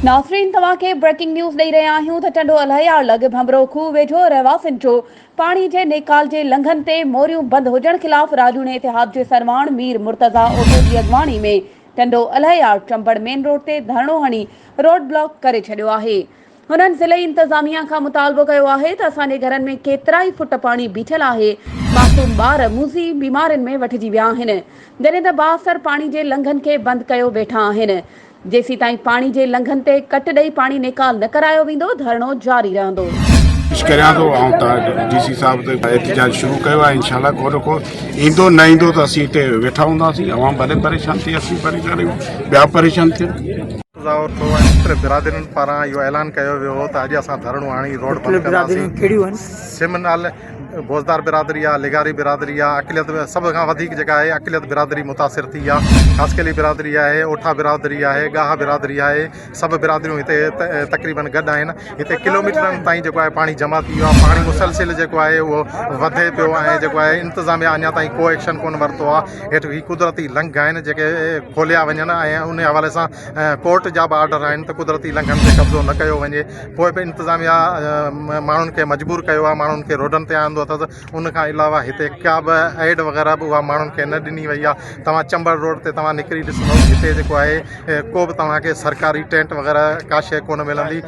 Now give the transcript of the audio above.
ناظرين توهان کي بريڪنگ نيوز ڏئي رهيا آهيون ته ٽنڊو الهيار لڳ ڀنڀرو کوهه ويجهو رهواسين جو پاڻي جي نيڪال جي لنگهن تي موريون بند هجڻ خلاف راڄوڻي اتحاد جي سرواڻ مير مرتضيٰ اوٺو جي اڳواڻي ۾ ٽنڊو الهيار چمبڙ مين روڊ تي ڌرڻو هڻي روڊ بلاڪ ڪري ڇڏيو آهي. هنن ضلعي انتظاميا کان مطالبو ڪيو آهي ته اسان جي گهرن ۾ ڪيترائي فٽ پاڻي بيٺل آهي، معصوم ٻار موذي بيمارين ۾ وٺجي ويا آهن، جڏهن ته بااثر پاڻي جي لنگهن کي بند ڪيو ويٺا آهن، جيسيتائين پاڻي جي لنگهن تي ڪٽ ڏئي پاڻي نيڪال نه ڪرايو ويندو ڌرڻو جاري رهندو. ڪوشش ڪريان ٿو آئون ته ڊي سي صاحب تي احتجاج شروع ڪيو آهي انشاء الله ڪو نه ڪو ايندو نه ايندو ته اسين هتي ويٺا هونداسين عوام ڀلي پريشان ٿئي اسين پريشان آهيون ٻيا پريشان ٿين. ظاهر ٿيو ۽ مختلف برادرين پاران اهو اعلان ڪيو ويو هو ته اڄ اسان ڌرڻو هڻي روڊ بند ڪنداسين. سم نال بوزدار برادري آ، لغاري برادري آ، اقليت سڀ کان وڌيڪ جيڪا آهي اقليت برادري متاثر ٿي آ، خاصخيلي برادري آهي، اوٺا برادري آهي، ڳاها برادري آهي، سڀ برادريون هتي تقريبن گڏ آهن، هتي ڪلوميٽرن تائين جيڪو آهي پاڻي جمع ٿي ويو آ، پاڻي مسلسل جيڪو آهي اهو وڌي پيو ۽ جيڪو آهي انتظاميا اڃا تائين ڪو ايڪشن ڪونه ورتو آ، هيٺ هي قدرتي لنگهه آهن جيڪي کوليا وڃن ۽ ان حوالي سان ڪورٽ جا به آرڊر آهن ته قدرتي لنگهن تي قبضو نه ڪيو وڃي پوء به انتظاميا ماڻهن کي مجبور ڪيو آهي ماڻهن کي روڊن تي آندو اٿس ان کان علاوه هتي ڪا به ايڊ وغيره به اها ماڻهن کي نه ڏني وئي آهي توهان چمبڙ روڊ تي توهان نڪري ڏسندو هتي جيڪو آهي ڪو به توهان کي سرڪاري ٽينٽ وغيره ڪا شيء ڪونه ملندي.